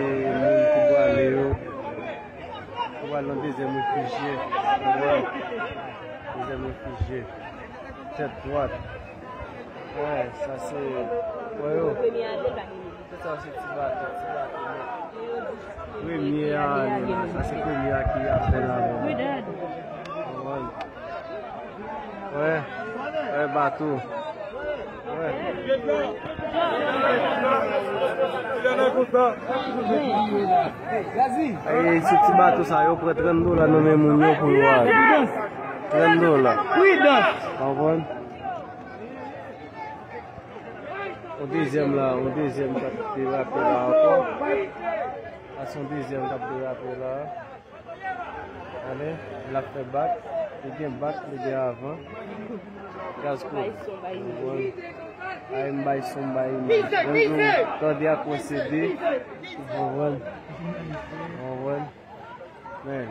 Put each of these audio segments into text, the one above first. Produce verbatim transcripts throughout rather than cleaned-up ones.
Moun ki prale yo. Ou pral nan dezyèm refijye. Ou wè. Dezyèm refijye. Tèt dwat. Wè, sa se. Wè yo. Sa se ti bato, ti bato nèt. Premye a ale la. Sa se premye a ki ap fè la. Wè. Wè, wè bato. Wè. Ay, se ti bato sa yo pran trant dola nan men moun yo pou yo ale. Trant dola. Konprann? On dezyèm la, on dezyèm k ap derape la ankò. A se on dezyèm k ap derape la. Ale, l ap fè bak. Li gen bak, li gen avan. Gaz koule. Konprann? Ay, m bay son, m bay imaj. Menm jan w tande ak pwosedi. Konprann? Konprann? Men,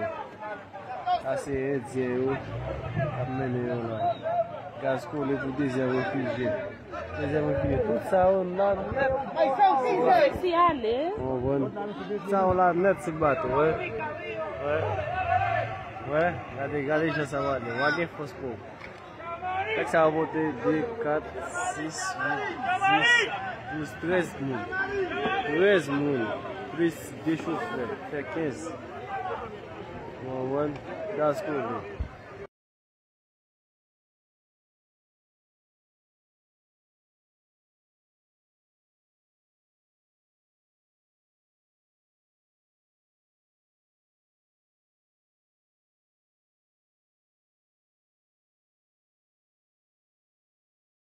sa se Endyen yo k ap mennen yo la. Gaz koule pou dezyèm refijye. Dezyèm refijye. Tout sa yo la nèt. Sesi ale. Konprann? Tout sa yo la nèt sou bato, wè. Wè. Wè, gade, gade jan sa va ale. W a gen fòs pou w. Nèg sa yo pote de, kat, sis, uit, dis, douz, trèz moun. Trèz moun. Plis de chofè. Fè kenz. Ou konprann? Gaz koule.